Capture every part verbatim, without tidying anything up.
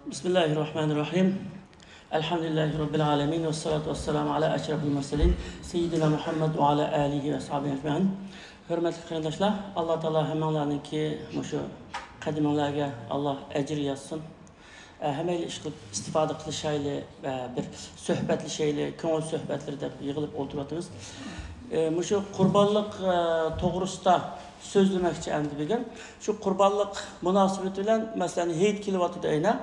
بىسمىللاھىررەھمانىررەھىم. ئەلھەمدۇلىللاھى رەببىل ئالەمىن، ۋەسسالاتۇ ۋەسسالامۇ ئالا ئەشرەفىل مۇرسەلىن، سەييىدىنا مۇھەممەد ۋە ئالا ئالىھى ۋە ئەسھابىھى ئەجمەئىن. ھۆرمەتلىك قېرىنداشلار، ئاللا تائالا ھەممىڭلارنىڭكى مۇشۇ قەدىمىڭلارغا ئاللا ئەجىر يازسۇن. ئە، ھەممەيلى ئىشقىلىپ ئىستىپادە قىلىشايلى، ئە، بىر سۆھبەتلىشەيلى، كۆڭۈل سۆھبەتلىرى دەپ يىغىلىپ ئولتۇرۇۋاتىمىز. ئە، مۇشۇ قۇربانلىق، ئە، توغرىسىدا سۆزلىمەكچى ئەمدى بۈگۈن. شۇ قۇربانلىق مۇناسىۋىتى بىلەن، مەسىلەن، ھېيت كېلىۋاتىدۇ ئەينە.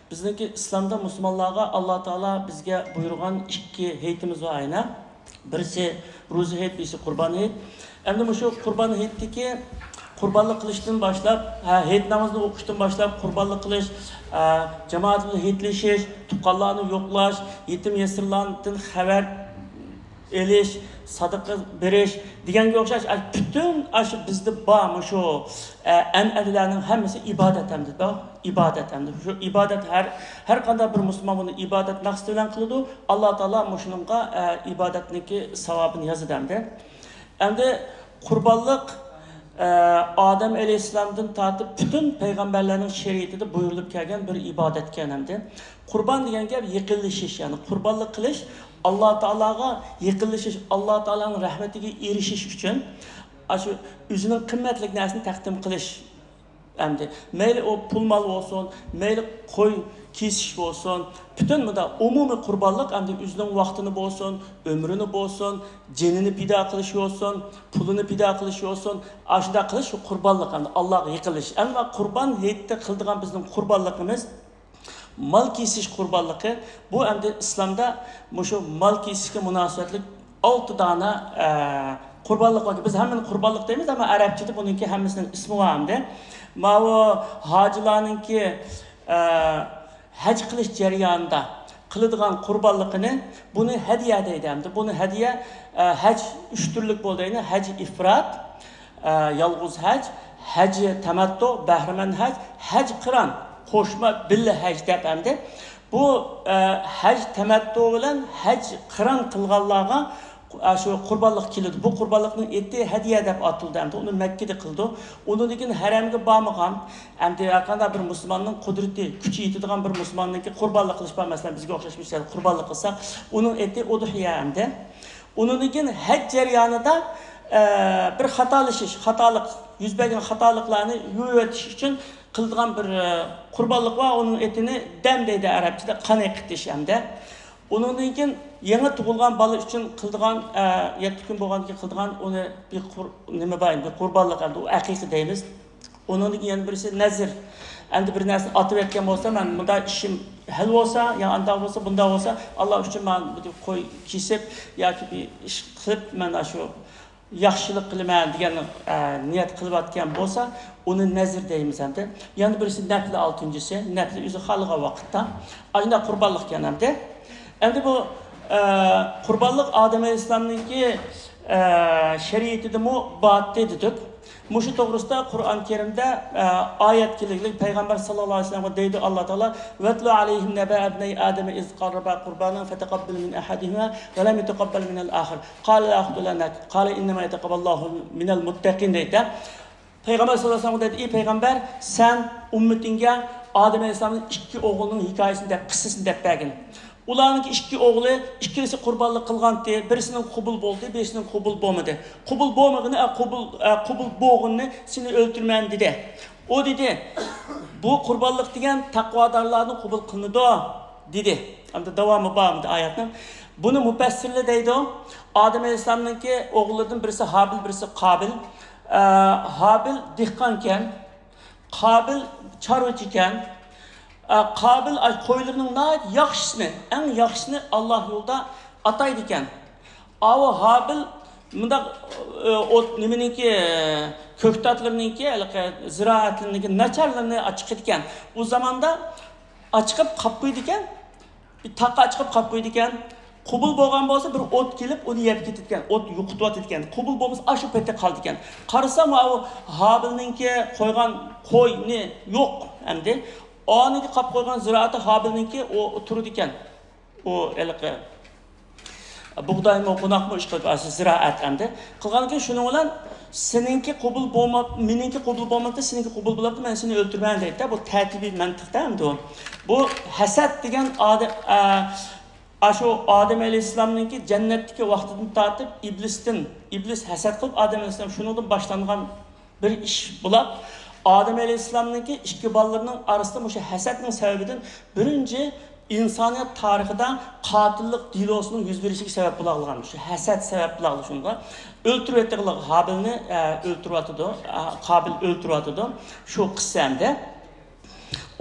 بىزنىڭكى ئىسلامدا مۇسۇلمانلارغا ئاللا تائالا بىزگە بۇيرۇغان ئىككى ھېيتىمىز بار ئەينە. بىرسى روزا ھېيت، بىرسى قۇربان ھېيت. ئەمدى مۇشۇ قۇربان ھېيتتىكى قۇربانلىق قىلىشتىن باشلاپ، ھە، ھېيت نامىزىنى ئوقۇشتىن باشلاپ، قۇربانلىق قىلىش، ھە، جامائەت بىلەن ھېيتلىشىش، تۇغقانلارنى يوقلاش، يېتىم يېسىرلاردىن خەۋەر ئېلىش، سادىقە بېرىش دېگەنگە ئوخشاش، ئە، پۈتۈن ئاشۇ بىزدە بار مۇشۇ، ئە، ئەنئەنىلەرنىڭ ھەممىسى ئىبادەت ئەمدى، ئىبادەت ئەمدى. شۇ ئىبادەت ھەر، ھەر قانداق بىر مۇسۇلمان بۇنى ئىبادەت مەقسىتى بىلەن قىلىدۇ. ئاللا تائالا مۇشۇنىڭغا، ئە، ئىبادەتنىڭكى ساۋابىنى يازىدۇ ئەمدى. ئەمدى قۇربانلىق، ئە، ئادەم ئەلەيھىسسالامدىن تارتىپ پۈتۈن پەيغەمبەرلەرنىڭ شەرىئىتىدە بۇيرۇلۇپ كەلگەن بىر ئىبادەتكەن ئەمدى. قۇربان دېگەن گەپ يېقىنلىشىش، يەنى قۇربانلىق قىلىش، ئاللا تائالاغا يېقىنلىشىش، ئاللا تائالانىڭ رەھمىتىگە ئېرىشىش ئۈچۈن ئاشۇ ئۆزىنىڭ قىممەتلىك نەرسىنى تەقدىم قىلىش. ئەمدى مەيلى ئۇ پۇل مال بولسۇن، مەيلى قوي كېسىش بولسۇن، پۈتۈن مۇنداق ئومۇمىي قۇربانلىق ئەمدى ئۆزىنىڭ ۋاقتىنى بولسۇن، ئۆمرىنى بولسۇن، جېنىنى پىدا قىلىش بولسۇن، پۇلىنى پىدا قىلىش بولسۇن، ئاشۇنداق قىلىش شۇ قۇربانلىق، ئەمدى ئاللاغا يېقىنلىشىش. ئەمما قۇربان ھېيتتا قىلىدىغان بىزنىڭ قۇربانلىقىمىز مال كېسىش قۇربانلىقى. بۇ ئەمدى ئىسلامدا مۇشۇ مال كېسىشكە مۇناسىۋەتلىك ئالتە دانە، ئە، قۇربانلىق بار. بىز ھەممىنى قۇربانلىق دەيمىز، ئەمما ئەرەبچىدە بۇنىڭكى ھەممىسىنىڭ ئىسمى بار ئەمدى. ماۋۇ ھاجىلارنىڭكى، ئە، ھەج قىلىش جەريانىدا قىلىدىغان قۇربانلىقىنى، بۇنى ھەدىيە دەيدۇ ئەمدى. بۇنى ھەدىيە، ئە، ھەج ئۈچ تۈرلۈك بولىدۇ، يەنى ھەج ئىفرات، ئە، يالغۇز ھەج، ھەج تەمەتتۇ، بەھرىمەن ھەج، ھەج قىران، قوشما بىللە ھەج دەپ ئەمدى. بۇ، ئە، ھەج تەمەتتۇ بىلەن ھەج قىران قىلغانلارغا، ئە، شۇ قۇربانلىق كېلىدۇ. بۇ قۇربانلىقنىڭ ئېتى ھەدىيە دەپ ئاتىلىدۇ ئەمدى. ئۇنى مەككىدە قىلىدۇ. ئۇنىڭدىن كېيىن ھەرەمگە بارمىغان، ئەمدى ھەرقانداق بىر مۇسۇلماننىڭ قۇدرىتى، كۈچى يېتىدىغان بىر مۇسۇلماننىڭكى قۇربانلىق قىلىش بار. مەسىلەن، بىزگە ئوخشاش مىسال قۇربانلىق قىلساق، ئۇنىڭ ئېتى ئۇدھىيە ئەمدى. ئۇنىڭدىن كېيىن ھەج جەريانىدا، ئە، بىر خاتالىشىش، خاتالىق يۈز بەرگەن خاتالىقلارنى يۇيۇۋېتىش ئۈچۈن قىلىدىغان بىر، ئە، قۇربانلىق بار. ئۇنىڭ ئېتىنى دەم دەيدۇ ئەرەبچىدە، قان ئېقىتىش ئەمدى. ئۇنىڭدىن كېيىن يېڭى تۇغۇلغان بالا ئۈچۈن قىلىدىغان، ئە، يەتتە كۈن بولغاندىن كېيىن قىلىدىغان ئۇنى بىر قۇر-، نېمە بار، بىر قۇربانلىق ئەمدى، ئۇ ئەقىقە دەيمىز. ئۇنىڭدىن كېيىن يەنە بىرسى نەزىر. ئەمدى بىر نەرسىنى ئاتىۋەتكەن بولسا، مەن مۇنداق ئىشىم ھەل بولسا، يا ئانداق بولسا، بۇنداق بولسا، ئاللا ئۈچۈن مەن بىر قوي كېسىپ ياكى بىر ئىش قىلىپ، مەن شۇ ياخشىلىق قىلىمەن دېگەن، ئە، نىيەت قىلىۋاتقان بولسا، ئۇنى نەزىر دەيمىز ئەمدى. يەنە بىرسى نەپلى، ئالتىنچىسى، نەپلى ئۆزى خالىغان ۋاقىتتا. ئاشۇنداق قۇربانلىق ئىكەن ئەمدى. ئەمدى بۇ، ئە، قۇربانلىق ئادەم ئەلەيھىسسالامنىڭكى، ئە، شەرىئىتىدىمۇ بارتى دېدۇق. مۇشۇ توغرىسىدا قۇرئان كەرىمدە، ئە، ئايەت كېلىگلىك، پەيغەمبەر ساللاللاھۇ ئەلەيھى ۋەسەللەمگە دەيدۇ ئاللا تائالا، «ۋەتلۇ ئەلەيھىم نەبەئە ئىبنەي ئادەمە ئىز قەررەبا قۇربانەن فەتەقەببەلە مىن ئەھەدىھىمە ۋە لەم يەتەقەببەل مىنەل ئاخىر. قالە لەئەقتۇلەننەك. قالە ئىننەما يەتەقەببەللاھۇ مىنەل مۇتتەقىن» دەيدۇ. پەيغەمبەر ساللاللاھۇ ئەلەيھى ۋەسەللەمگە دەيدۇ، ئى پەيغەمبەر، سەن ئۈممىتىڭگە ئادەم ئەلەيھىسسالامنىڭ ئىككى ئوغلىنىڭ ھېكايىسىنى دەپ، قىسسىسىنى دەپ بەرگىن. ئۇلارنىڭكى ئىككى ئوغلى، ئىككىلىسى قۇربانلىق قىلغانتى، بىرسىنىڭ قوبۇل بولدى، بىرسىنىڭ قوبۇل بولمىدى. قوبۇل بولمىغىنى، ئە، قوبۇل، ئە، قوبۇل بولغىنىنى سېنى ئۆلتۈرىمەن دېدى. ئۇ دېدى، بۇ قۇربانلىق دېگەن تەقۋادارلارنىڭ قوبۇل قىلىنىدۇ دېدى. ئەمدى داۋامى بار ئەمدى ئايەتنىڭ. بۇنى مۇپەسسىرلەر دەيدۇ، ئادەم ئەلەيھىسسالامنىڭكى ئوغۇللىرىدىن بىرسى ھابىل، بىرسى قابىل. ئە، ھابىل دېھقانكەن، قابىل چارۋىچىكەن. ئە، قابىل ئاي قويلىرىنىڭ ناھايىتى ياخشىسىنى، ئەڭ ياخشىسىنى ئاللا يولىدا ئاتايدىكەن. ئاۋۇ ھابىل مۇنداق، ئە، ئوت نېمىنىڭكى، كۆكتاتلىرىنىڭكى، ھېلىقى زىرائەتلىرىنىڭكى ناچارلىرىنى ئاچىقىدىكەن. ئۇ زاماندا ئاچىقىپ قاپ قويىدىكەن. بىر تاقا ئاچىقىپ قاپ قويىدىكەن. قوبۇل بولغان بولسا، بىر ئوت كېلىپ، ئۇنى يەپ كېتىدىكەن. ئوت يوقىتىۋاتىدىكەن. قوبۇل بولمىسا، ئاشۇ پېتى قالىدىكەن. قارىسا، ماۋۇ ھابىلنىڭكى قويغان قوينى يوق ئەمدى. ئانىڭكى قاپ قويغان زىرائىتى ھابىلنىڭكى ئۇ تۇرىدىكەن. ئۇ ھېلىقى بۇغدايمۇ، قوناقمۇ ئىشقىلىپ، ئاشۇ زىرائەت ئەمدى. قىلغاندىن كېيىن شۇنىڭ بىلەن سېنىڭكى قوبۇل بولما-، مېنىڭكى قوبۇل بولماپتۇ، سېنىڭكى قوبۇل بولۇپتۇ، مەن سېنى ئۆلتۈرىمەن دەيدۇ. بۇ تەرتىبىي مەنتىقتا ئەمدى ئۇ. بۇ ھەسەت دېگەن ئادە-، ئە، ئاشۇ ئادەم ئەلەيھىسسالامنىڭكى جەننەتتىكى ۋاقتىدىن تارتىپ ئىبلىستىن، ئىبلىس ھەسەت قىلىپ ئادەم ئەلەيھىسسالام، شۇنىڭدىن باشلانغان بىر ئىش بولاپ، ئادەم ئەلەيھىسسالامنىڭكى ئىككى بالىلىرىنىڭ ئارىسىدا مۇشۇ ھەسەتنىڭ سەۋەبىدىن بىرىنچى ئىنسانىيەت تارىخىدا قاتىللىق دېلوسىنىڭ يۈز بېرىشىگە سەۋەب بولغان شۇ ھەسەت سەۋەب بولغان شۇنىڭغا ئۆلتۈرۈۋېتىدىغان ھابىلنى، ئە، ئۆلتۈرۈۋاتىدۇ، ئە، قابىل ئۆلتۈرۈۋاتىدۇ. شۇ قىسسە ئەمدى.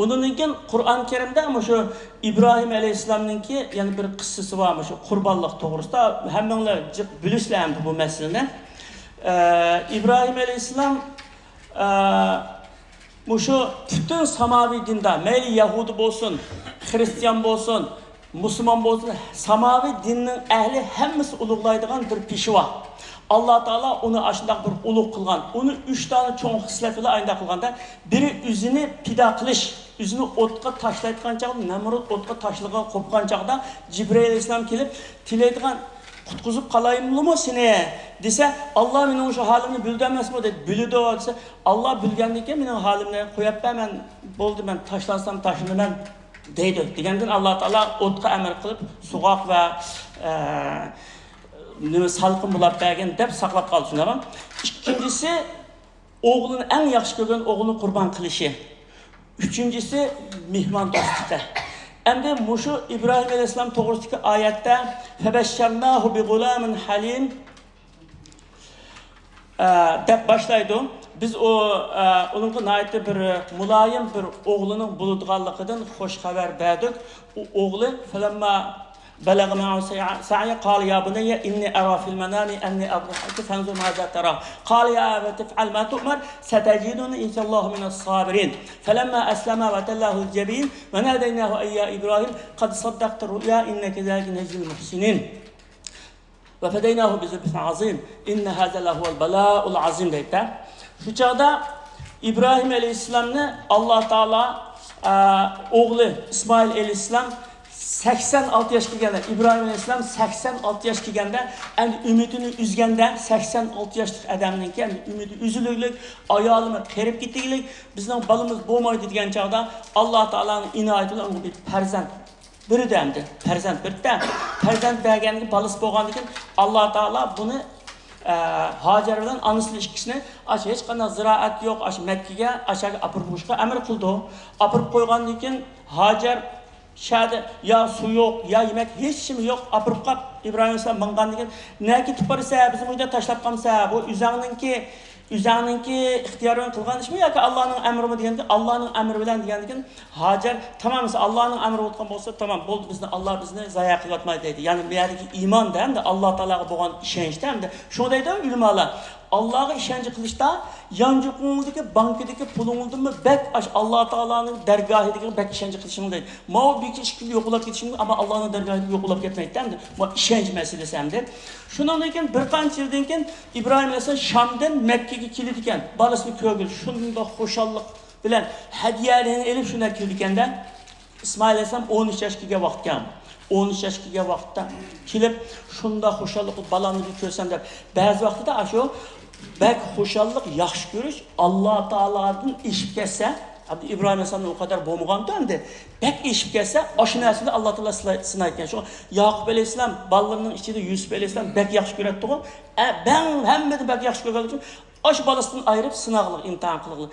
ئۇنىڭدىن كېيىن قۇرئان كەرىمدە مۇشۇ ئىبراھىم ئەلەيھىسسالامنىڭكى يەنە بىر قىسسىسى بار، مۇشۇ قۇربانلىق توغرىسىدا. ھەممىڭلار جىق بىلىسىلەر ئەمدى بۇ مەسىلىنى. ئە، ئىبراھىم ئەلەيھىسسالام، ئە، مۇشۇ پۈتۈن ساماۋى دىندا، مەيلى يەھۇدىي بولسۇن، خرىستىيان بولسۇن، مۇسۇلمان بولسۇن، ساماۋى دىننىڭ ئەھلى ھەممىسى ئۇلۇغلايدىغان بىر پېشۋا. ئاللا تائالا ئۇنى ئاشۇنداق بىر ئۇلۇغ قىلغان. ئۇنى ئۈچ دانە چوڭ خىسلەت بىلەن ئاينداق قىلغاندا، بىرى ئۆزىنى پىدا قىلىش، ئۆزىنى ئوتقا تاشلايدىغان چاغدا، نەمرۇت ئوتقا تاشلىغان، قوپقان چاغدا جىبرىئىل ئەلەيھىسسالام كېلىپ، تىلەيدىغان، قۇتقۇزۇپ قالايمۇلىمۇ سېنى دېسە، ئاللا مېنىڭ شۇ ھالىمنى بىلىدۇ ئەمەسمۇ دەيدۇ، بىلىدۇ دېسە، ئاللا بىلگەندىن كېيىن مېنىڭ ھالىمنى قويۇپ بەر، مەن بولدى، مەن تاشلانسام تاشلىنىمەن دەيدۇ. دېگەندىن ئاللا تائالا ئوتقا ئەمر قىلىپ، سوغۇق ۋە، ئە، نېمە، سالقىن بولاپ بەرگىن دەپ ساقلاپ قالدى، شۇنداقمۇ؟ ئىككىنچىسى، ئوغلىنى، ئەڭ ياخشى كۆرگەن ئوغلىنى قۇربان قىلىشى. ئۈچىنچىسى، مېھمان دوستلۇقى. ئەمدى مۇشۇ ئىبراھىم ئەلەيھىسسالام توغرىسىدىكى ئايەتتە، فَبَشَّرْنَاهُ بِغُلَامٍ حَلِيمٍ، ئە، دەپ باشلايدۇ. بىز ئۇ، ئە، ئۇنىڭغا ناھايىتى بىر مۇلايىم بىر ئوغلىنىڭ بولىدىغانلىقىدىن خوش خەۋەر بەردۇق. ئۇ ئوغلى، فَلَمَّا بَلَغَ مَعَهُ السَّعْيَ، السَّعْيَ، قَالَ يَا بُنَيَّ إِنِّي أَرَىٰ فِي الْمَنَامِ أَنِّي أَذْبَحُكَ فَانظُرْ مَاذَا تَرَىٰ، قَالَ يَا أَبَتِ افْعَلْ مَا تُؤْمَرُ سَتَجِدُنِي إِنْ شَاءَ اللَّهُ مِنَ الصَّابِرِينَ. فَلَمَّا أَسْلَمَا وَتَلَّهُ لِلْجَبِينِ وَنَادَيْنَاهُ أَن يَا إِبْرَاهِيمُ قَدْ صَدَّقْتَ الرُّؤْيَا إِنَّا كَذَٰلِكَ نَجْزِي الْمُحْسِنِينَ. وَفَدَيْنَاهُ بِذِبْحٍ عَظِيمٍ إِنَّ هَٰذَا لَهُوَ الْبَلَاءُ الْعَظِيمُ دەيدۇ. شۇ چاغدا ئىبراھىم ئەلەيھىسسالامنى ئاللا تائالا، ئە، ئوغلى ئىسمائىل ئەلەيھىسسالام سەكسەن ئالتە ياش كەلگەندە، ئىبراھىم ئەلەيھىسسالام سەكسەن ئالتە ياش كەلگەندە، ئەمدى ئۈمىدىنى ئۈزگەندە، سەكسەن ئالتە ياشلىق ئادەمنىڭكى ئەمدى ئۈمىدى ئۈزۈلگۈلۈك، ئايالىمىز قېرىپ كېتىگلىك، بىزنىڭ بالىمىز بولمايدۇ دېگەن چاغدا، ئاللا تائالانىڭ ئىنايىتى بىلەن ئۇنىڭغا بىر پەرزەنت بېرىدۇ ئەمدى. پەرزەنت بېرىدۇ. پەرزەنت بەرگەندىن، بالىسى بولغاندىن كېيىن، ئاللا تائالا بۇنى، ئە، ھاجەر بىلەن ئانىسىنى ئىككىسىنى ئاشۇ ھېچقانداق زىرائەت يوق، ئاشۇ مەككىگە، ئاشۇ يەرگە ئاپىرىپ قويۇشقا ئەمر قىلىدۇ. ئاپىرىپ قويغاندىن كېيىن، ھاجەر شەدە يا سۇ يوق، يا يېمەك، ھېچ نېمە يوق. ئاپىرىپ قويۇپ، ئىبراھىم ئەلەيھىسسالام ماڭغاندىن كېيىن، نەگە كېتىپ بارىسەن؟ بىزنى بۇ يەردە تاشلاپ قالمىسا، بۇ ئۆزۈڭنىڭكى ئۆزۈڭنىڭكى ئىختىيارىڭ قىلغان ئىشمۇ ياكى ئاللانىڭ ئەمرىمۇ دېگەندىكىن، ئاللانىڭ ئەمرى بىلەن دېگەندىكىن، ھاجەر، تامام، ئاللانىڭ ئەمرى بولغان بولسا، تامام، بولدى، بىزنى ئاللا بىزنى زايە قىلىۋاتمايدۇ دەيدۇ. يەنى بۇ يەردىكى ئىمان دە، ئاللا تائالاغا بولغان ئىشەنچ دە. شۇڭا دەيدۇ ئۆلىمالار، ئاللاغا ئىشەنچ قىلىشتا يانچۇقۇڭدىكى بانكىدىكى پۇلۇڭدىنمۇ بەك ئاش ئاللا تائالانىڭ دەرگاھىدىكىگە بەك ئىشەنچ قىلىشىڭ دەيدۇ. ماۋۇ بىر ئىككى كۈن يوقىلاپ كېتىشىڭ، ئەمما ئاللانىڭ دەرگاھىدا يوقىلاپ كەتمەيدۇ ئەمدى. بۇ ئىشەنچ مەسىلىسى ئەمدى. شۇنىڭدىن كېيىن بىر قانچە يىلدىن كېيىن ئىبراھىم ئەلەيھىسسالام شامدىن مەككىگە كېلىدىكەن. بالىسىنى كۆرگىلى شۇنداق خۇشاللىق بىلەن ھەدىيەلىرىنى ئېلىپ شۇنداق كېلىدىكەندە، ئىسمائىل ئەلەيھىسسالام ئون ئۈچ ياشقا كىرگەن ۋاقىتكەن. ئون ئۈچ ياشقا كىرگەن ۋاقىتتا كېلىپ، شۇنداق خۇشاللىق، بالامنى بىر كۆرسەم دەپ. بەزى ۋاقتىدا ئاشۇ بەك خۇشاللىق، ياخشى كۆرۈش ئاللا تائالادىن ئېشىپ كەتسە، ئەمدى ئىبراھىم ئەلەيھىسسالامدىن ئۇ قەدەر بولمىغانتى ئەمدى. بەك ئېشىپ كەتسە، ئاشۇ نەرسىنى ئاللا تائالا سىناي-، سىنايدىكەن. شۇڭا ياقۇپ ئەلەيھىسسالام بالىلىرىنىڭ ئىچىدە يۈسۈپ ئەلەيھىسسالام بەك ياخشى كۆرەتتىغۇ. ئە، بەڭ ھەممىدىن بەك ياخشى كۆرگەنلىكى ئۈچۈن ئاشۇ بالىسىدىن ئايرىپ سىناغلىق، ئىمتىھان قىلغلىق.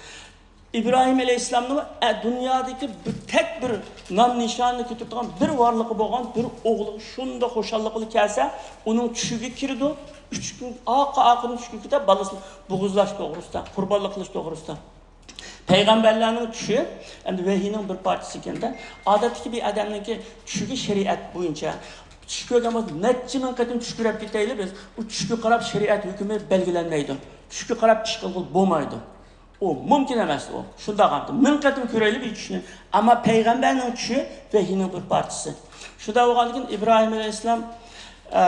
ئىبراھىم ئەلەيھىسسالامنىمۇ، ئە، دۇنيادىكى بىر تەك بىر نام نىشانىنى كۆتۈرىدىغان بىر ۋارلىقى بولغان بىر ئوغلىغا شۇنداق خۇشاللىق بىلەن كەلسە، ئۇنىڭ چۈشىگە كىرىدۇ. ئۈچ كۈن، ئاقا-، ئاقىرىنى چۈشىگە كىرىپ، بالىسىنى بوغۇزلاش توغرىسىدا، قۇربانلىق قىلىش توغرىسىدا. پەيغەمبەرلەرنىڭ چۈشى ئەمدى ۋەھىينىڭ بىر پارچىسى ئىكەندە، ئادەتتىكى بىر ئادەمنىڭكى چۈشىگە شەرىئەت بويىچە چۈش كۆرگەن بولسا، نەچچە مىڭ قېتىم چۈش كۆرۈپ كېتەيلى بىز، ئۇ چۈشكە قاراپ شەرىئەت ھۆكمى بەلگىلەنمەيدۇ. چۈشكە قاراپ ئىش قىلغىلى بولمايدۇ. ئۇ مۇمكىن ئەمەس ئۇ. شۇنداق ئەمدى مىڭ قېتىم كۆرەيلى بىر چۈشنى. ئەمما پەيغەمبەرنىڭ چۈشى ۋەھىينىڭ بىر پارچىسى. شۇنداق بولغاندىكىن ئىبراھىم ئەلەيھىسسالام، ئە،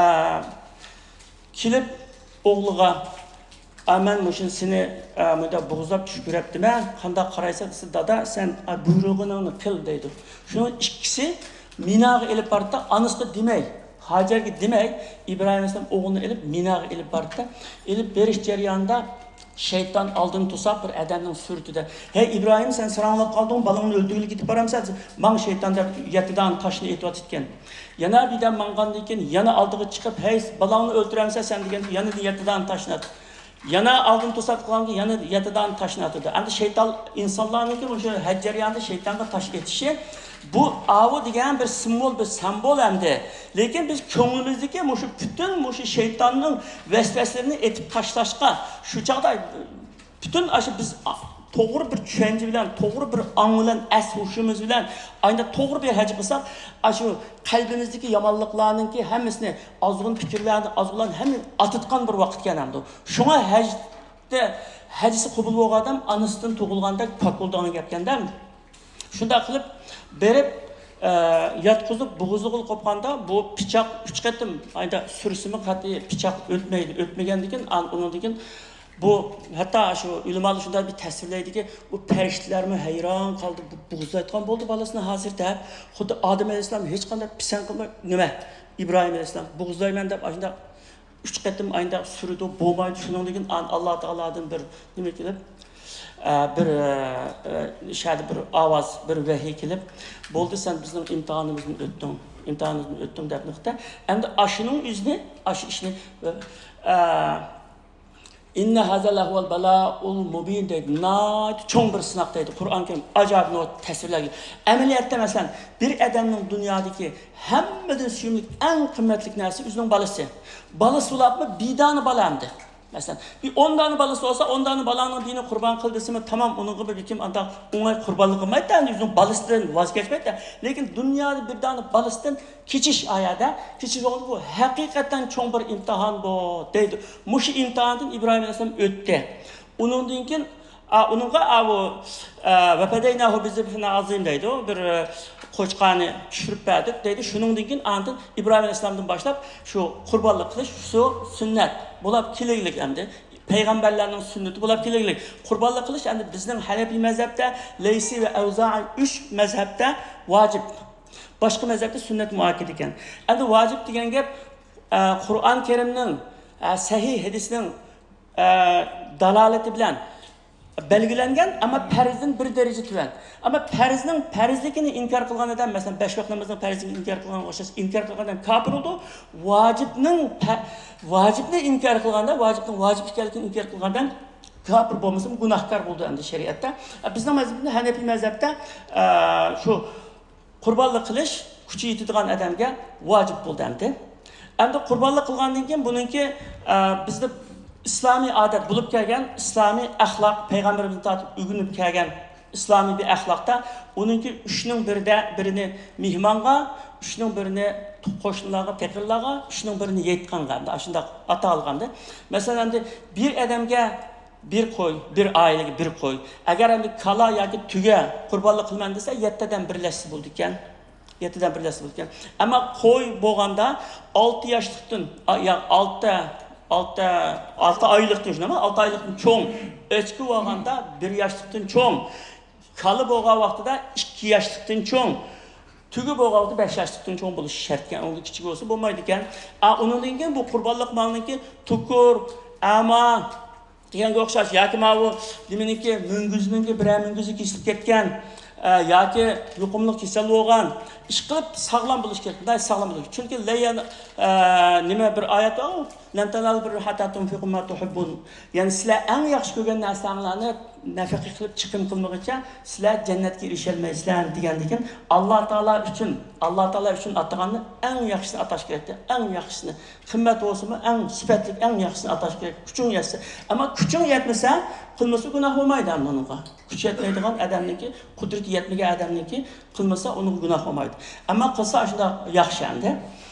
كېلىپ ئوغلىغا، «ئا، مەن مۇشۇ سېنى، ئا، مۇنداق بوغۇزلاپ چۈش كۆرەپتىمەن، قانداق قارايسەن؟» دېسە، «دادا، سەن، ئا، بۇيرۇغىنىڭنى قىل» دەيدۇ. شۇنىڭ ئىككىسى مىناغا ئېلىپ بارىدۇ، ئانىسىغا دېمەي، ھاجەرگە دېمەي، ئىبراھىم ئەلەيھىسسالام ئوغلىنى ئېلىپ مىناغا ئېلىپ باردى. ئېلىپ بېرىش جەريانىدا شەيتان ئالدىن توساپ بىر ئادەمنىڭ سۈرىتىدە، ھەي ئىبراھىم، سەن ساراڭلاپ قالدىڭ، بالىڭنى ئۆلتۈرگىلى كېتىپ بارامسەن؟ ماڭ شەيتان، دەپ يەتتە دانە تاشنى ئېتىۋاتىدىكەن. يەنە بىردەم ماڭغاندىن كېيىن يەنە ئالدىغا چىقىپ، ھەي، بالاڭنى ئۆلتۈرەمسەن سەن؟ دېگەندە يەنە يەتتە دانە تاشنى ئاتتى. يەنە ئالدىن توساتقانغا يەنە يەتتە دانە تاشنى ئاتىدۇ. ئەمدى شەيتان، ئىنسانلارنىڭكى مۇشۇ ھەج جەريانىدا شەيتانغا تاش ئېتىشى، بۇ ئاۋۇ دېگەن بىر سىمۋول، بىر سەمبول ئەمدى. لېكىن بىز كۆڭلىمىزدىكى مۇشۇ پۈتۈن مۇشۇ شەيتاننىڭ ۋەسۋەسىلىرىنى ئېتىپ تاشلاشقا، شۇ چاغدا پۈتۈن ئاشۇ بىز توغرا بىر چۈشەنچە بىلەن، توغرا بىر ئاڭ بىلەن، ئەس ھوشىمىز بىلەن ئاينا توغرا بىر ھەج قىلساق، ئاشۇ قەلبىمىزدىكى يامانلىقلارنىڭكى ھەممىسىنى، ئازغۇن پىكىرلەرنى، ئازغۇنلارنى ھەممىنى ئاتىتقان بىر ۋاقىتكەن ئەمدى. شۇڭا ھەجدە، ھەجىسى قوبۇل بولغان ئادەم ئانىسىدىن تۇغۇلغاندەك پاك بولىدىغان گەپكەندە. شۇنداق قىلىپ بېرىپ، ئە، ياتقۇزۇپ بوغۇزلىغىلى قوپقاندا، بۇ پىچاق ئۈچ قېتىم ئايدا سۈرسىمۇ قەتئىي پىچاق ئۆتمەيدۇ. ئۆتمىگەندىن كېيىن، ئان-، ئۇنىڭدىن كېيىن بۇ، ھەتتا شۇ ئۆلىمالار شۇنداق بىر تەسۋىرلەيدىكى، ئۇ پەرىشتىلەرمۇ ھەيران قالدى، بۇ بوغۇزلايدىغان بولدى بالىسىنى ھازىر دەپ. خۇددى ئادەم ئەلەيھىسسالام ھېچقانداق پىسەنت قىلماي، نېمە، ئىبراھىم ئەلەيھىسسالام بوغۇزلايمەن دەپ ئاشۇنداق ئۈچ قېتىم ئاينداق سۈرىدۇ، بولمايدۇ. شۇنىڭدىن كېيىن ئان-، ئاللا تائالادىن بىر نېمە كېلىپ، ئە، بىر، ئە، ئە، شەدە بىر ئاۋاز، بىر ۋەھىي كېلىپ، بولدى، سەن بىزنىڭ ئىمتىھانىمىزدىن ئۆتتۈڭ، ئىمتىھانىمىزدىن ئۆتتۈڭ دەپ نۇقتا. ئەمدى ئاشۇنىڭ ئۆزىنى، ئاشۇ ئىشنى، ئە، ئىننە ھازا لەھۇۋەل بالاءۇل مۇبىن دەيدۇ. ناھايىتى چوڭ بىر سىناق دەيدۇ. قۇرئان كەرىم ئاجايىپ نۇقتا تەسۋىرلەرگە. ئەمەلىيەتتە، مەسىلەن، بىر ئادەمنىڭ دۇنيادىكى ھەممىدىن سۆيۈملۈك، ئەڭ قىممەتلىك نەرسە ئۆزىنىڭ بالىسى. بالىسى بولۇپمۇ بىدانە بالا ئەمدى. مەسىلەن، بىر ئون دانە بالىسى بولسا، ئون دانە بالانىڭ بىرىنى قۇربان قىل دېسىمۇ، تامام، ئۇنىڭغا بىر كىم ئانداق ئوڭاي قۇربانلىق قىلمايدۇ، ئەمدى ئۆزىنىڭ بالىسىدىن ۋاز كەچمەيدۇ. لېكىن دۇنيادا بىر دانە بالىسىدىن كېچىش ئايەدە، كېچىش بولغاندا بۇ ھەقىقەتەن چوڭ بىر ئىمتىھان بۇ، دەيدۇ. مۇشۇ ئىمتىھاندىن ئىبراھىم ئەلەيھىسسالام ئۆتتى. ئۇنىڭدىن كېيىن، ئا، ئۇنىڭغا، ئا، ئۇ، ئە، ۋەپەدەيناھۇ بىزىبھىن ئازىم دەيدۇ. بىر، ئە، قوچقارنى چۈشۈرۈپ بەردۇق دەيدۇ. شۇنىڭدىن كېيىن ئاندىن ئىبراھىم ئەلەيھىسسالامدىن باشلاپ شۇ قۇربانلىق قىلىش شۇ سۈننەت بولاپ كېلىگلىك ئەمدى. پەيغەمبەرلەرنىڭ سۈننىتى بولاپ كېلىگلىك. قۇربانلىق قىلىش ئەمدى بىزنىڭ ھەنەپىي مەزھەپتە، لەيسى ۋە ئەۋزائى ئۈچ مەزھەپتە ۋاجىپ. باشقا مەزھەپتە سۈننەت مۇئەككەد ئىكەن. ئەمدى ۋاجىپ دېگەن گەپ، ئە، قۇرئان كەرىمنىڭ، ئە، سەھىھ ھەدىسنىڭ، ئە، دالالىتى بىلەن بەلگىلەنگەن، ئەمما پەرزدىن بىر دەرىجە تۆۋەن. ئەمما پەرزنىڭ پەرزلىكىنى ئىنكار قىلغان ئادەم، مەسىلەن، بەش ۋاق نامازنىڭ پەرزلىكىنى ئىنكار قىلغانغا ئوخشاش، ئىنكار قىلغان ئادەم كاپىر بولىدۇ. ۋاجىپنىڭ پە-، ۋاجىپنى ئىنكار قىلغاندا، ۋاجىپنىڭ ۋاجىپ ئىكەنلىكىنى ئىنكار قىلغان ئادەم كاپىر بولمىسىمۇ گۇناھكار بولىدۇ ئەمدى شەرىئەتتە. بىزنىڭ مەزھىپىمىزدە، ھەنەپىي مەزھەپتە، ئە، شۇ قۇربانلىق قىلىش كۈچى يېتىدىغان ئادەمگە ۋاجىپ بولدى ئەمدى. ئەمدى قۇربانلىق قىلغاندىن كېيىن بۇنىڭكى، ئە، بىزدە ئىسلامىي ئادەت بولۇپ كەلگەن، ئىسلامىي ئەخلاق، پەيغەمبىرىمىزدىن تارتىپ ئۆگىنىپ كەلگەن ئىسلامىي بىر ئەخلاقتا ئۇنىڭكى ئۈچنىڭ بىرىدە، بىرىنى مېھمانغا، ئۈچنىڭ بىرىنى قوشنىلارغا، پېقىرلارغا، ئۈچنىڭ بىرىنى يەتقانغا ئەمدى ئاشۇنداق ئاتا ئالغاندا. مەسىلەن، ئەمدى بىر ئادەمگە بىر قوي، بىر ئائىلىگە بىر قوي. ئەگەر ئەمدى كالا ياكى تۆگە قۇربانلىق قىلىمەن دېسە، يەتتە ئادەم بىرلەشسە بولىدىكەن. يەتتە ئادەم بىرلەشسە بولىدىكەن. ئەمما قوي بولغاندا ئالتە ياشلىقتىن، ئا، يا، ئالتە، ئالتە، ئالتە ئايلىقتىن، شۇنداقمۇ؟ ئالتە ئايلىقتىن چوڭ. ئۆچكە بولغاندا بىر ياشلىقتىن چوڭ. كالا بولغان ۋاقتىدا ئىككى ياشلىقتىن چوڭ. تۆگە بولغان ۋاقتىدا بەش ياشلىقتىن چوڭ بولۇشى شەرتكەن. ئۇنىڭدىن كىچىك بولسا بولمايدىكەن. ئا، ئۇنىڭدىن كېيىن بۇ قۇربانلىق مالنىڭكى تۇكۇر، ئەما، دېگەنگە ئوخشاش، ياكى ماۋۇ نېمىنىڭكى، مۈڭگۈزنىڭكى بىرەر مۈڭگۈزى كېسىلىپ كەتكەن، ئە، ياكى يۇقۇملۇق كېسەل بولغان، ئىشقىلىپ ساغلام بولۇش كېرەك، ناھايىتى ساغلام بولۇش كېرەك. چۈنكى لەن يەن-، ئە، نېمە بىر ئايەت بار، لەن تەنالۇل بىررە ھەتتا تۇنفىقۇ مىمما تۇھىببۇن. يەنى سىلەر ئەڭ ياخشى كۆرگەن نەرسەڭلارنى نەفەقە قىلىپ چىقىم قىلمىغىچە سىلەر جەننەتكە ئېرىشەلمەيسىلەر دېگەندىكىن، ئاللا تائالا ئۈچۈن، ئاللا تائالا ئۈچۈن ئاتىغاننى ئەڭ ياخشىسىنى ئاتاش كېرەكتى، ئەڭ ياخشىسىنى. قىممەت بولسىمۇ، ئەڭ سۈپەتلىك، ئەڭ ياخشىسىنى ئاتاش كېرەك، كۈچۈڭ يەتسە. ئەمما كۈچۈڭ يەتمىسە، قىلمىسا گۇناھ بولمايدۇ ئۇنىڭغا. كۈچ يەتمەيدىغان ئادەمنىڭكى، قۇدرىتى يەتمىگەن ئادەمنىڭكى قىلمىسا، ئۇنىڭغا گۇناھ بولمايدۇ. ئەمما قىلسا، ئاشۇنداق ياخشى ئەمدى.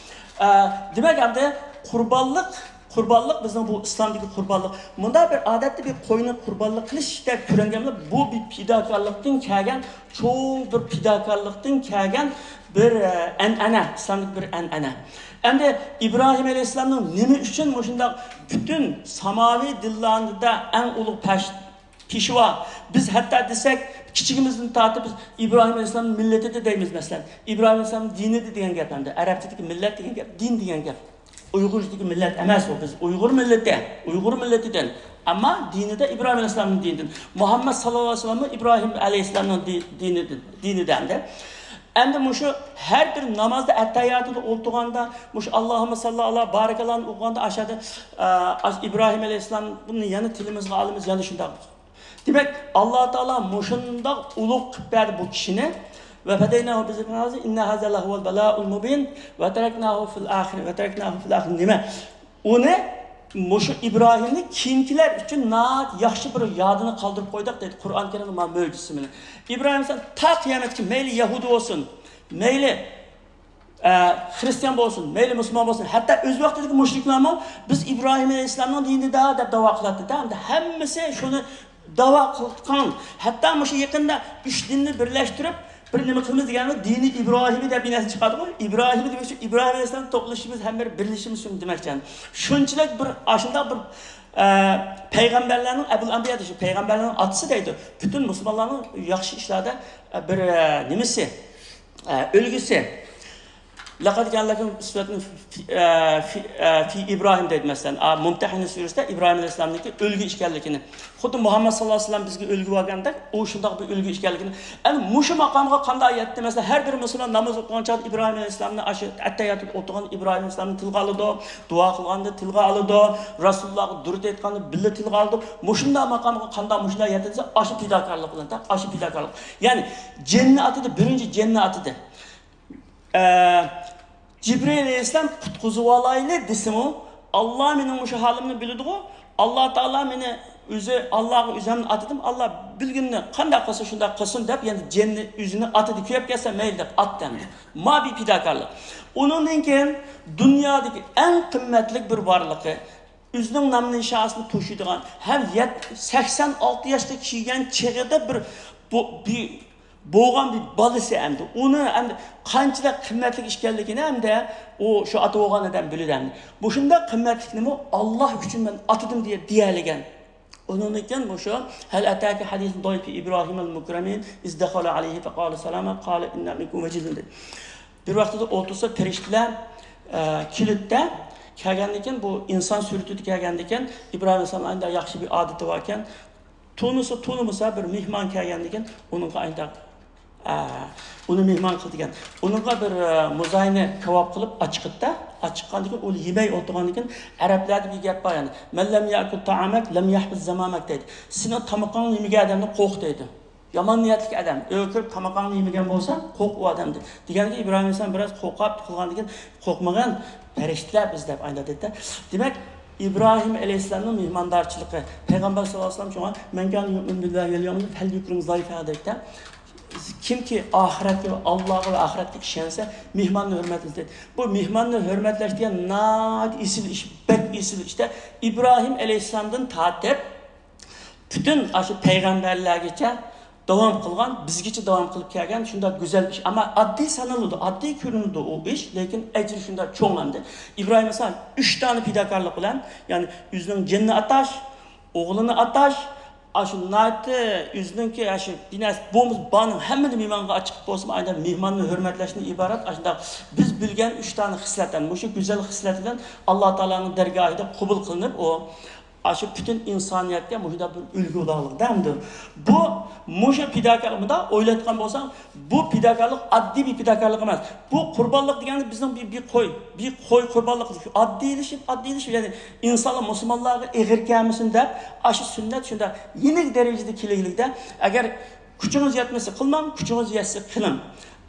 ئە، دېمەك، ئەمدى قۇربانلىق، قۇربانلىق بىزنىڭ بۇ ئىسلامدىكى قۇربانلىق. مۇنداق بىر ئادەتتە بىر قوينى قۇربانلىق قىلىش دەپ كۆرۈنگەنلا، بۇ بىر پىداكارلىقتىن كەلگەن چوڭ بىر پىداكارلىقتىن كەلگەن بىر، ئە، ئەنئەنە، ئىسلامدىكى بىر ئەنئەنە. ئەمدى ئىبراھىم ئەلەيھىسسالامنىڭ نېمە ئۈچۈن مۇشۇنداق پۈتۈن ساماۋى دىنلاردا ئەڭ ئۇلۇغ پەش-، پېشۋا، بىز ھەتتا دېسەك، كىچىكىمىزدىن تارتىپ بىز ئىبراھىم ئەلەيھىسسالامنىڭ مىللىتىدە دەيمىز، مەسىلەن. ئىبراھىم ئەلەيھىسسالامنىڭ دىنىدە دېگەن گەپ ئەمدى. ئەرەبچىدىكى مىللەت دېگەن گەپ، دىن دېگەن گەپ. ئۇيغۇردىكى مىللەت ئەمەس ئۇ. بىز ئۇيغۇر مىللىتى، ئۇيغۇر مىللىتىدىن. ئەمما دىنىدە ئىبراھىم ئەلەيھىسسالامنىڭ دىنىدىن. مۇھەممەد ساللاللاھۇ ئەلەيھى ۋەسەللەممۇ ئىبراھىم ئەلەيھىسسالامنىڭ دى-، دىنىدىن، دىنىدە ئەمدى. ئەمدى مۇشۇ ھەر بىر نامازدا ئەتتەھىياتىدا ئولتۇرغاندا، مۇشۇ ئاللاھۇممە ساللى ئالا بارىكاللاھنى ئوقۇغاندا ئاشادا، ئە، ئىبراھىم ئەلەيھىسسالام، بۇنى يەنە تىلىمىزغا ئالىمىز، يەنە شۇنداق. دېمەك، ئاللا تائالا مۇشۇنداق ئۇلۇغ قىلىپ بەردى بۇ كىشىنى. ۋە فەدەيناھۇ بىزىبھىن ئازىم، ئىننە ھازا لەھۇۋەل بەلائۇل مۇبىن، ۋە تەرەكناھۇ فىل ئاخىرىن، ۋە تەرەكناھۇ فىل ئاخىرىن. نېمە؟ ئۇنى مۇشۇ ئىبراھىمنى كېيىنكىلەر ئۈچۈن ناھايىتى ياخشى بىر يادىنى قالدۇرۇپ قويدۇق دەيدۇ قۇرئان كەرىمدە مانا مۆجىزىسى بىلەن. ئىبراھىم ئەلەيھىسسالام تا قىيامەتكىچە مەيلى يەھۇدىي بولسۇن، مەيلى ئە، خرىستىيان بولسۇن، مەيلى مۇسۇلمان بولسۇن، ھەتتا ئۆز ۋاقتىدىكى مۇشرىكلارمۇ بىز ئىبراھىم ئەلەيھىسسالامنىڭ دىنىدا دەپ داۋا قىلاتتى-دە. ئەمدى ھەممىسى شۇنى داۋا قىلغان. ھەتتا مۇشۇ يېقىندا ئۈچ دىننى بىرلەشتۈرۈپ بىر نېمە قىلىمىز دېگەندە دىنى ئىبراھىمىي دەپ بىر نەرسە چىقاردىغۇ. ئىبراھىمىي دېمەكچى ئىبراھىم ئەلەيھىسسالام توپلىشىمىز، ھەممە بىرلىشىمىز شۇنى دېمەكچى. شۇنچىلىك بىر ئاشۇنداق بىر، ئە، پەيغەمبەرلەرنىڭ ئەبۇل ئەنبىيا دېيىشى، پەيغەمبەرلەرنىڭ ئاتىسى دەيدۇ. پۈتۈن مۇسۇلمانلارنىڭ ياخشى ئىشلاردا، ئە، بىر، ئە، نېمىسى؟ ئە، ئۈلگىسى. لەقەد كانە لەكۇم ئۇسۋەتۇن فى، ئە، فى، ئە، فى ئىبراھىم دەيدۇ، مەسىلەن. ئا، مۇمتەھىنە سۈرىسىدە ئىبراھىم ئەلەيھىسسالامنىڭكى ئۈلگە ئىكەنلىكىنى. خۇددى مۇھەممەد ساللاللاھۇ ئەلەيھى ۋەسەللەم بىزگە ئۈلگە بولغاندەك، ئۇ شۇنداق بىر ئۈلگە ئىكەنلىكىنى. ئەنە مۇشۇ ماقامغا قانداق يەتتى؟ مەسىلەن، ھەر بىر مۇسۇلمان ناماز ئوقۇغان چاغدا ئىبراھىم ئەلەيھىسسالامنى، ئاشۇ ئەتتەھىياتتا ئولتۇرغان ئىبراھىم ئەلەيھىسسالامنى تىلغا ئالىدۇ، دۇئا قىلغاندا تىلغا ئالىدۇ، رەسۇلۇللاھقا دۇرۇت ئېيتقاندا بىللە تىلغا ئالىدۇ. مۇشۇنداق ماقامغا قانداق مۇشۇنداق يەتتى دېسە، ئاشۇ پىداكارلىق بىلەن، ئاشۇ پىداكارلىق. يەنى جىننى ئاتىدى، بىرىنچى جىننى ئاتىدى. ئە، جىبرىئىل ئەلەيھىسسالام قۇتقۇزۇۋالايلى دېسىمۇ، ئاللا مېنىڭ مۇشۇ ھالىمنى بىلىدىغۇ، ئاللا تائالا مېنى ئۆزى، ئاللاغا ئۆزۈمنى ئاتىدىم، ئاللا بىلگىنىنى قانداق قىلسا شۇنداق قىلسۇن دەپ، يەنە جىننى ئۆزىنى ئاتىدى، كۆرۈپ كەلسە مەيلى دەپ ئاتتى ئەمدى. ما بىر پىداكارلىق. ئۇنىڭدىن كېيىن دۇنيادىكى ئەڭ قىممەتلىك بىر بارلىقى، ئۆزىنىڭ نام نىشانىسىنى توشۇيدىغان ھەم يەت-، سەكسەن ئالتە ياشقا كىرگەن چېغىدا بىر بو-، بى-، بولغان بىر بالىسى ئەمدى. ئۇنى ئەمدى قانچىلىك قىممەتلىك ئىكەنلىكىنى ئەمدى ئۇ شۇ ئاتا بولغان ئادەم بىلىدۇ ئەمدى. مۇشۇنداق قىممەتلىكنىمۇ ئاللا ئۈچۈن مەن ئاتىدىم دېيە-، دېيەلىگەن. ئۇنىڭدىن كېيىن مۇشۇ ھەل ئەتاكە ھەدىسۇ ضيف إبراهيم المكرمين إذ دخل عليه فقال سلاما قال إنا منكم وجلون دېدى. بىر ۋاقتىدا ئولتۇرسا پەرىشتىلەر، ئە، كېلىدىدە، كەلگەندىن كېيىن بۇ ئىنسان سۈرىتىدە كەلگەندىن كېيىن ئىبراھىم ئەلەيھىسسالامنىڭ ئانداق ياخشى بىر ئادىتى باركەن، تونۇسا تونۇمىسا بىر مېھمان كەلگەندىن كېيىن ئۇنىڭغا ئانداق، ئە، ئۇنى مېھمان قىلىدىكەن. ئۇنىڭغا بىر، ئە، مۇزاينى كاۋاپ قىلىپ ئاچىقىدىدا، ئاچىققاندىن كېيىن ئۇنى يېمەي ئولتۇرغاندىن كېيىن ئەرەبلەردە بىر گەپ بار يەنى، من لم يأكل طعامك لم يحبس زمامك دەيدۇ. سېنىڭ تامىقىڭنى يېمىگەن ئادەمنى قورق دەيدۇ. يامان نىيەتلىك ئادەم، ئۆيگە كىرىپ تامىقىڭنى يېمىگەن بولسا، قورق ئۇ ئادەمدىن. دېگەنكى ئىبراھىم ئەلەيھىسسالام بىراز قورقۇپ قىلغاندىن كېيىن، قورقمىغىن، پەرىشتىلەر بىز دەپ ئايدا دېدى. دېمەك، ئىبراھىم ئەلەيھىسسالامنىڭ مېھماندارچىلىقى، پەيغەمبەر ساللاللاھۇ ئەلەيھى ۋەسەللەم شۇڭا، من كان يؤمن بالله واليوم الآخر فليكرم ضيفه دەيدۇ. كىمكى ئاخىرەتكە ۋە ئاللاغا ۋە ئاخىرەتكە ئىشەنسە، مېھماننى ھۆرمەتلىسۇن دەيدۇ. بۇ مېھماننى ھۆرمەتلەش دېگەن ناھايىتى ئېسىل ئىش، بەك ئېسىل ئىشتە. ئىبراھىم ئەلەيھىسسالامدىن تارتىپ، پۈتۈن ئاشۇ پەيغەمبەرلەرگىچە داۋام قىلغان، بىزگىچە داۋام قىلىپ كەلگەن شۇنداق گۈزەل ئىش. ئەمما ئاددىي سانىلىدۇ، ئاددىي كۆرۈنىدۇ ئۇ ئىش، لېكىن ئەجرى شۇنداق چوڭ ئەمدى. ئىبراھىم ئەلەيھىسسالام ئۈچ دانە پىداكارلىق بىلەن، يەنى ئۆزىنىڭ جېنىنى ئاتاش، ئوغلىنى ئاتاش، ئاشۇ ناھايىتى ئۆزىنىڭكى ئاشۇ بىناسى بولمىسا بارنىڭ ھەممىنى مېھمانغا ئاچىقىپ بولسىمۇ، ئايدا مېھماننى ھۆرمەتلەشتىن ئىبارەت ئاشۇنداق بىز بىلگەن ئۈچ دانە خىسلەت، يەنى مۇشۇ گۈزەل خىسلەت بىلەن ئاللا تائالانىڭ دەرگاھىدا قوبۇل قىلىنىپ ئۇ ئاشۇ پۈتۈن ئىنسانىيەتكە مۇشۇنداق بىر ئۈلگە بولالىغۇ دەمدۇ. بۇ، مۇشۇ پىداكارلىق، مۇنداق ئويلايدىغان بولساڭ، بۇ پىداكارلىق ئاددىي بىر پىداكارلىق ئەمەس. بۇ قۇربانلىق دېگەننى بىزنىڭ بىر، بىر قوي، بىر قوي قۇربانلىق ئاددىيلىشىپ، ئاددىيلىشىپ، يەنى ئىنسانلار مۇسۇلمانلارغا ئېغىر كەلمىسۇن دەپ، ئاشۇ سۈننەت شۇنداق يېنىك دەرىجىدە كېلىگىلىكتە، ئەگەر كۈچىڭىز يەتمىسە قىلماڭ، كۈچىڭىز يەتسە قىلىڭ.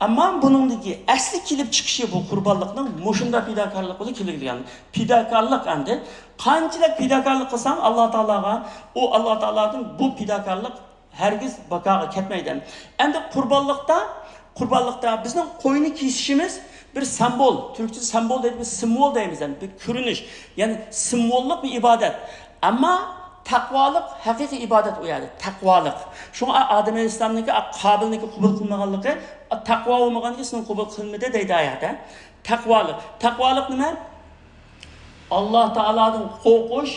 ئەمما بۇنىڭدىكى ئەسلى كېلىپ چىقىشى بۇ قۇربانلىقنىڭ مۇشۇنداق پىداكارلىق بىلەن كېلىدىغان پىداكارلىق ئەمدى. قانچىلىك پىداكارلىق قىلساڭ ئاللا تائالاغا، ئۇ ئاللا تائالادىن بۇ پىداكارلىق ھەرگىز بىكارغا كەتمەيدۇ. ئەمدى قۇربانلىقتا، قۇربانلىقتا بىزنىڭ قوينى كېسىشىمىز بىر سىمۋول، تۈركچىدە سىمۋول دەيدۇ، بىز سىمۋول دەيمىز، يەنى بىر كۆرۈنۈش، يەنى سىمۋوللۇق بىر ئىبادەت. ئەمما تەقۋالىق ھەقىقىي ئىبادەت ئۇ يەردە، تەقۋالىق. شۇڭا ئادەم ئەلەيھىسسالامنىڭكى، قابىلنىڭكى قوبۇل قىلمىغانلىكى، تەقۋا بولمىغاندىكىن سېنى قوبۇل قىلمىدى دەيدۇ ئايەتتە. تەقۋالىق. تەقۋالىق نېمە؟ ئاللا تائالادىن قورقۇش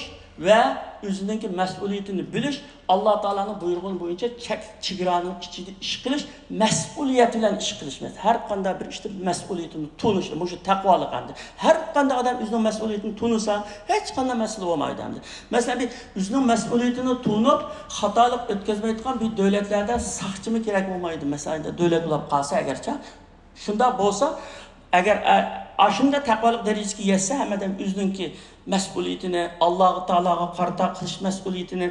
ۋە ئۆزىنىڭكى مەسئۇلىيىتىنى بىلىش، ئاللا تائالانىڭ بۇيرۇغىنى بويىچە چەك، چېگرانىڭ ئىچىدە ئىش قىلىش، مەسئۇلىيەت بىلەن ئىش قىلىش. ھەر قانداق بىر ئىشتا مەسئۇلىيىتىنى تونۇش، مۇشۇ تەقۋالىق ئەمدى. ھەر قانداق ئادەم ئۆزىنىڭ مەسئۇلىيىتىنى تونۇسا، ھېچقانداق مەسىلە بولمايدۇ ئەمدى. مەسىلەن، بىر ئۆزىنىڭ مەسئۇلىيىتىنى تونۇپ، خاتالىق ئۆتكۈزمەيدىغان بىر دۆلەتلەردە ساقچىمۇ كېرەك بولمايدۇ. مەسىلەن، دۆلەت بولۇپ قالسا ئەگەرچە، شۇنداق بولسا، ئەگەر ئە-، ئاشۇنداق تەقۋالىق دەرىجىسىگە يەتسە، ھەممە ئادەم ئۆزىنىڭكى مەسئۇلىيىتىنى، ئاللا تائالاغا قارىتا قىلىش مەسئۇلىيىتىنى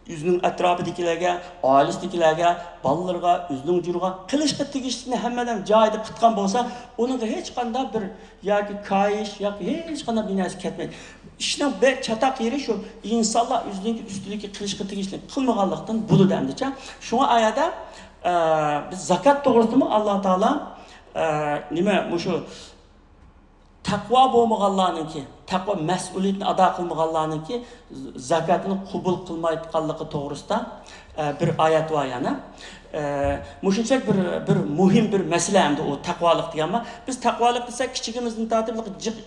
ئۆزىنىڭ ئەتراپىدىكىلەرگە، ئائىلىسىدىكىلەرگە، بالىلىرىغا، ئۆزىنىڭ جۇرىغا قىلىشقا تېگىشلىكنى ھەممە ئادەم جايىدا قىلغان بولسا، ئۇنىڭغا ھېچقانداق بىر ياكى كايىش ياكى ھېچقانداق بىر نەرسە كەتمەيدۇ. ئىشنىڭ بەك چاتاق يېرى شۇ، ئىنسانلار ئۆزىنىڭكى ئۈستىدىكى قىلىشقا تېگىشلىك قىلمىغانلىقتىن بولىدۇ ئەمدىچە. شۇڭا ئايەدە، ئە، بىز زاكات توغرىسىدىمۇ ئاللا تائالا، ئە، نېمە، مۇشۇ تەقۋا بولمىغانلارنىڭكى، تەقۋا مەسئۇلىيىتىنى ئادا قىلمىغانلارنىڭكى زاكاتنى قوبۇل قىلمايدىغانلىقى توغرىسىدا، ئە، بىر ئايەت بار يەنە. ئە، مۇشۇنچە بىر، بىر مۇھىم بىر مەسىلە ئەمدى ئۇ تەقۋالىق دېگەن. بىز تەقۋالىق دېسەك، كىچىكىمىزدىن تارتىپ جىق،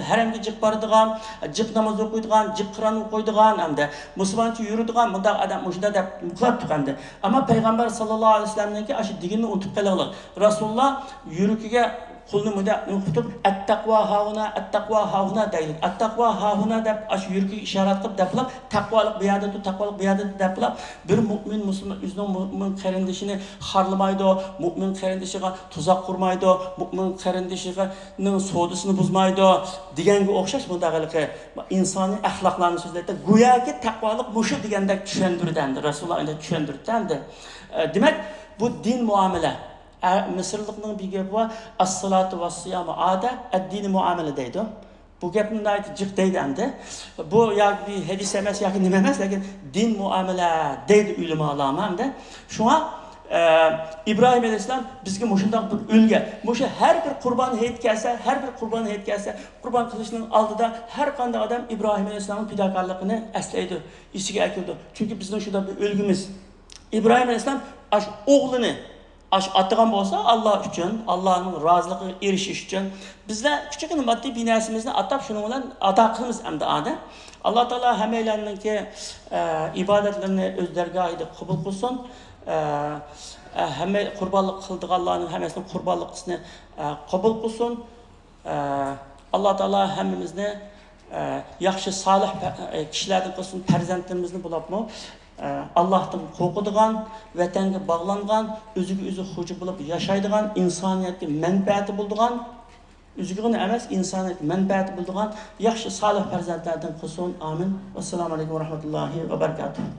ھەرەمگە جىق بارىدىغان، جىق ناماز ئوقۇيدىغان، جىق قۇرئان ئوقۇيدىغان، ئەمدى مۇسۇلمانچە يۈرىدىغان مۇنداق ئادەم مۇشۇنداق دەپ ئۇقۇلاتتۇق ئەمدى. ئەمما پەيغەمبەر ساللاللاھۇ ئەلەيھى ۋەسەللەمنىڭكى ئاشۇ دېگىنىنى ئۇنتۇپ قېلىڭلار. رەسۇلۇللا يۈرىكىگە قولىنى مۇنداق قىلىپ، «ئەتتەقۋا ھاھۇنا، ئەتتەقۋا ھاھۇنا» دەيدۇ. «ئەتتەقۋا ھاھۇنا» دەپ ئاشۇ يۈرىكىگە ئىشارەت قىلىپ دەپلا، «تەقۋالىق بۇ يەردە تۇر، تەقۋالىق بۇ يەردە تۇر» دەپلا، بىر مۇئمىن مۇسۇلمان ئۆزىنىڭ مۇئمىن قېرىندىشىنى خارلىمايدۇ، مۇئمىن قېرىندىشىغا تۇزاق قۇرمايدۇ، مۇئمىن قېرىندىشىنىڭ سودىسىنى بۇزمايدۇ دېگەنگە ئوخشاش مۇنداق ھېلىقى ئىنسانىي ئەخلاقلارنى سۆزلەيدۇ. گوياكى تەقۋالىق مۇشۇ دېگەندەك چۈشەندۈرىدۇ ئەمدى. رەسۇلۇللا ئەمدى چۈشەندۈردى ئەمدى. ئە، دېمەك، بۇ دىن مۇئامىلە. ئە، مىسىرلىقنىڭ بىر گېپى بار، «ئەسسالاتۇ ۋەسسىيامۇ ئادە، ئەددىنى مۇئامىلە» دەيدۇ. بۇ گەپنى ناھايىتى جىق دەيدۇ ئەمدى. بۇ ياكى بىر ھەدىس ئەمەس ياكى نېمە ئەمەس، لېكىن دىن مۇئامىلە دەيدۇ ئۆلىمالارمۇ ئەمدى. شۇڭا، ئە، ئىبراھىم ئەلەيھىسسالام بىزگە مۇشۇنداق بىر ئۈلگە. مۇشۇ ھەر بىر قۇربان ھېيت كەلسە، ھەر بىر قۇربان ھېيت كەلسە، قۇربان قىلىشنىڭ ئالدىدا ھەر قانداق ئادەم ئىبراھىم ئەلەيھىسسالامنىڭ پىداكارلىقىنى ئەسلەيدۇ، ئېسىگە ئەكېلىدۇ. چۈنكى بىزنىڭ شۇنداق بىر ئۈلگىمىز. ئىبراھىم ئەلەيھىسسالام ئاشۇ ئوغلىنى ئاشۇ ئاتىغان بولسا، ئاللا ئۈچۈن، ئاللانىڭ رازىلىقىغا ئېرىشىش ئۈچۈن، بىزلەر كىچىككىنە ماددىي بىر نەرسىمىزنى ئاتاپ، شۇنىڭ بىلەن ئادا قىلىمىز ئەمدى ئادەم. ئاللا تائالا ھەممەيلەننىڭكى، ئە، ئىبادەتلىرىنى ئۆز دەرگاھىدا قوبۇل قىلسۇن. ئە، ئە، ھەممە قۇربانلىق قىلىدىغانلارنىڭ ھەممىسىنىڭ قۇربانلىقىنى، ئە، قوبۇل قىلسۇن. ئە، ئاللا تائالا ھەممىمىزنى، ئە، ياخشى، سالىھ پە-، ئە، كىشىلەردىن قىلسۇن، پەرزەنتلىرىمىزنى بولۇپمۇ، ئە، ئاللاھتىن قورقىدىغان، ۋەتەنگە باغلانغان، ئۆزىگە ئۆزى خوجا بولۇپ ياشايدىغان، ئىنسانىيەتكە مەنپەئەتى بولىدىغان، ئۆزىگىلا ئەمەس، ئىنسانىيەتكە مەنپەئەتى بولىدىغان ياخشى، سالىھ پەرزەنتلەردىن قىلسۇن. ئامىن. ۋەسسالامۇ ئەلەيكۇم ۋە رەھمەتۇللاھى ۋە بەرىكاتۇھ.